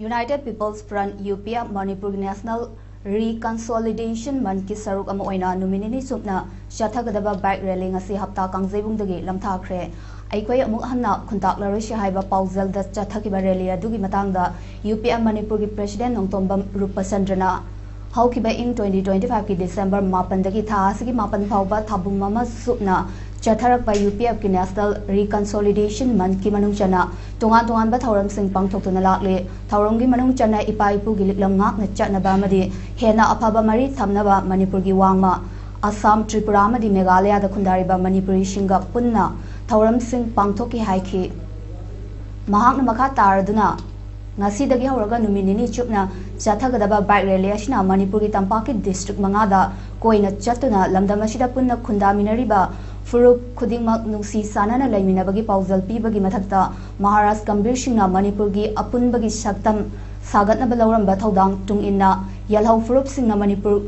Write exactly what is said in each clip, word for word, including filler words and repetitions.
United People's Front, U P F, ꯃꯅꯤꯄꯨꯔꯒꯤ National Reconciliation Monthꯀꯤ ꯁꯔꯨꯛ ꯑꯃ ꯑꯣꯏꯅ ꯅꯨꯃꯤꯠ ꯅꯤꯅꯤ ꯆꯨꯞꯅ ꯆꯠꯊꯒꯗꯕ bike rally ꯉꯁꯤ ꯍꯞꯇꯥ ꯀꯥꯡꯖꯩꯕꯨꯡꯗꯒꯤ ꯂꯝꯊꯥꯈ꯭ꯔꯦ꯫ ꯑꯩꯈꯣꯏ ꯑꯃꯨꯛ ꯍꯟꯅ ꯈꯨꯟꯇꯥꯛꯂꯔꯣꯏꯁꯤ ꯍꯥꯏꯕ ꯄꯥꯎꯖꯦꯜꯗ ꯆꯠꯊꯈꯤꯕ rally ꯑꯗꯨꯒꯤ ꯃꯇꯥꯡꯗ U P F ꯃꯅꯤꯄꯨꯔꯒꯤ President ꯅꯣꯡꯊꯣꯝꯕꯝ ꯔꯨꯄꯆꯟꯗ꯭ꯔꯅ ꯍꯧꯈꯤꯕ ꯏꯪ twenty twenty-fiveꯀꯤ December ꯃꯥꯄꯟꯗꯒꯤ ꯊꯥ ꯑꯁꯤꯒꯤ ꯃꯥꯄꯟ ꯐꯥꯎꯕ ꯊꯥꯕꯨꯝ ꯑꯃ ꯆꯨꯞꯅ ꯆꯠꯊꯔꯛꯄ U P Fꯀꯤ National Reconciliation Monthꯀꯤ ꯃꯅꯨꯡ ꯆꯟꯅ ꯇꯣꯉꯥꯟ ꯇꯣꯉꯥꯟꯕ ꯊꯧꯔꯝꯁꯤꯡ ꯄꯥꯡꯊꯣꯛꯇꯨꯅ ꯂꯥꯛꯂꯤ꯫ ꯊꯧꯔꯝꯒꯤ ꯃꯅꯨꯡ ꯆꯟꯅ ꯏꯄꯥ ꯏꯄꯨꯒꯤ ꯂꯤꯛꯂꯝ ꯉꯥꯛꯅ ꯆꯠꯅꯕ ꯑꯃꯗꯤ ꯍꯦꯟꯅ ꯑꯐꯕ ꯃꯔꯤ ꯊꯝꯅꯕ ꯃꯅꯤꯄꯨꯔꯒꯤ ꯋꯥꯡꯃ, ꯑꯁꯥꯝ, ꯇ꯭ꯔꯤꯄꯨꯔꯥ ꯑꯃꯗꯤ ꯃꯦꯘꯥꯂꯌꯥꯗ ꯈꯨꯟꯗꯥꯔꯤꯕ ꯃꯅꯤꯄꯨꯔꯤꯁꯤꯡꯒ ꯄꯨꯟꯅ ꯊꯧꯔꯝꯁꯤꯡ ꯄꯥꯡꯊꯣꯛꯈꯤ ꯍꯥꯏꯈꯤ꯫ ꯃꯍꯥꯛꯅ ꯃꯈꯥ ꯇꯥꯔꯗꯨꯅ, ꯉꯁꯤꯗꯒꯤ ꯍꯧꯔꯒ ꯅꯨꯃꯤꯠ ꯅꯤꯅꯤ ꯆꯨꯞꯅ ꯆꯠꯊꯒꯗꯕ bike rally ꯑꯁꯤꯅ ꯃꯅꯤꯄꯨꯔꯒꯤ ꯇꯝꯄꯥꯛꯀꯤ district ꯃꯉꯥꯗ ꯀꯣꯏꯅ ꯆꯠꯇꯨꯅ ꯂꯝꯗꯝ ꯑꯁꯤꯗ ꯄꯨꯟꯅ ꯈꯨꯟꯗꯥꯃꯤꯟꯅꯔꯤꯕ ꯐꯨꯔꯨꯞ ꯈꯨꯗꯤꯡꯃꯛ ꯅꯨꯡꯁꯤ ꯆꯥꯟꯅꯅ ꯂꯩꯃꯤꯟꯅꯕꯒꯤ ꯄꯥꯎꯖꯦꯜ ꯄꯤꯕꯒꯤ ꯃꯊꯛꯇ ꯃꯍꯥꯔꯥꯖ ꯒꯝꯚꯤꯔ ꯁꯤꯡꯅ ꯃꯅꯤꯄꯨꯔꯒꯤ ꯑꯄꯨꯟꯕꯒꯤ ꯁꯛꯇꯝ ꯁꯥꯒꯠꯅꯕ ꯂꯧꯔꯝꯕ ꯊꯧꯗꯥꯡ ꯇꯨꯡ ꯏꯟꯅ ꯌꯦꯜꯍꯧ ꯐꯨꯔꯨꯞꯁꯤꯡꯅ ꯃꯅꯤꯄꯨꯔ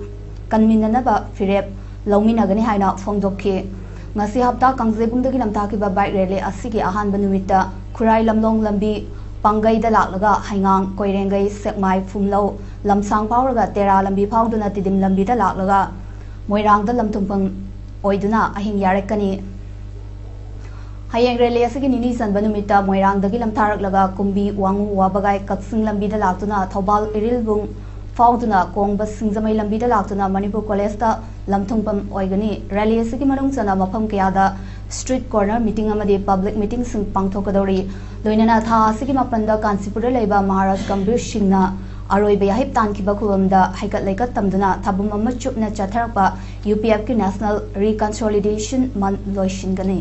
ꯀꯟꯃꯤꯟꯅꯅꯕ ꯐꯤꯔꯦꯞ ꯂꯧꯃꯤꯟꯅꯒꯅꯤ ꯍꯥꯏꯅ ꯐꯣꯡꯗꯣꯛꯈꯤ꯫ ꯉꯁꯤ ꯍꯞꯇꯥ ꯀꯥꯡꯖꯩꯕꯨꯡꯗꯒꯤ ꯂꯝꯊꯥꯈꯤꯕ bike rally ꯑꯁꯤꯒꯤ ꯑꯍꯥꯟꯕ ꯅꯨꯃꯤꯠꯇ ꯈꯨꯔꯥꯏ ꯂꯝꯂꯣꯡ ꯂꯝꯕꯤ ꯄꯥꯡꯒꯩꯗ ꯂꯥꯛꯂꯒ ꯍꯩꯉꯥꯡ, ꯀꯣꯏꯔꯦꯡꯒꯩ, ꯁꯦꯛꯃꯥꯏ, ꯐꯨꯝꯂꯧ, ꯂꯝꯁꯥꯡ ꯐꯥꯎꯔꯒ ꯇꯦꯔꯥ ꯂꯝꯕꯤ ꯐꯥꯎꯗꯨꯅ ꯇꯤꯗꯤꯝ ꯂꯝꯕꯤꯗ ꯂꯥꯛꯂꯒ ꯃꯣꯏꯔꯥꯡꯗ ꯂꯝꯊꯨꯡꯐꯝ ꯑꯣꯏꯗꯨꯅ ꯑꯍꯤꯡ ꯌꯥꯔꯛꯀꯅꯤ꯫ ꯍꯌꯦꯡ rally ꯑꯁꯤꯒꯤ ꯅꯤꯅꯤ ꯆꯟꯕ ꯅꯨꯃꯤꯠꯇ ꯃꯣꯏꯔꯥꯡꯗꯒꯤ ꯂꯝꯊꯥꯔꯛꯂꯒ ꯀꯨꯝꯕꯤ, ꯋꯥꯉꯨ, ꯋꯥꯕꯒꯥꯏ, ꯀꯛꯆꯤꯡ ꯂꯝꯕꯤꯗ ꯂꯥꯛꯇꯨꯅ ꯊꯧꯕꯥꯜ ꯏꯔꯤꯜꯕꯨꯡ ꯐꯥꯎꯗꯨꯅ ꯀꯣꯡꯕ ꯁꯤꯡꯖꯃꯩ ꯂꯝꯕꯤꯗ ꯂꯥꯛꯇꯨꯅ ꯃꯅꯤꯄꯨꯔ ꯀꯣꯂꯦꯖꯇ ꯂꯝꯊꯨꯡꯐꯝ ꯑꯣꯏꯒꯅꯤ꯫ Rally ꯑꯁꯤꯒꯤ ꯃꯅꯨꯡ ꯆꯟꯅ ꯃꯐꯝ ꯀꯌꯥꯗ street corner meeting ꯑꯃꯗꯤ public meetingꯁꯤꯡ ꯄꯥꯡꯊꯣꯛꯀꯗꯧꯔꯤ꯫ ꯂꯣꯏꯅꯅ ꯊꯥ ꯑꯁꯤꯒꯤ ꯃꯥꯄꯟꯗ ꯀꯥꯟꯆꯤꯄꯨꯔꯗ ꯂꯩꯕ ꯃꯍꯥꯔꯥꯖ ꯒꯝꯚꯤꯔ ꯁꯤꯡꯅ ꯑꯔꯣꯏꯕ ꯌꯥꯍꯤꯞ ꯇꯥꯟꯈꯤꯕ ꯈꯨꯕꯝꯗ ꯍꯩꯀꯠ ꯂꯩꯀꯠ ꯇꯝꯗꯨꯅ ꯊꯥꯕꯨꯝ ꯑꯃ ꯆꯨꯞꯅ ꯆꯠꯊꯔꯛꯄ UPFꯀꯤ National Reconciliation Month ꯂꯣꯏꯁꯤꯟꯒꯅꯤ꯫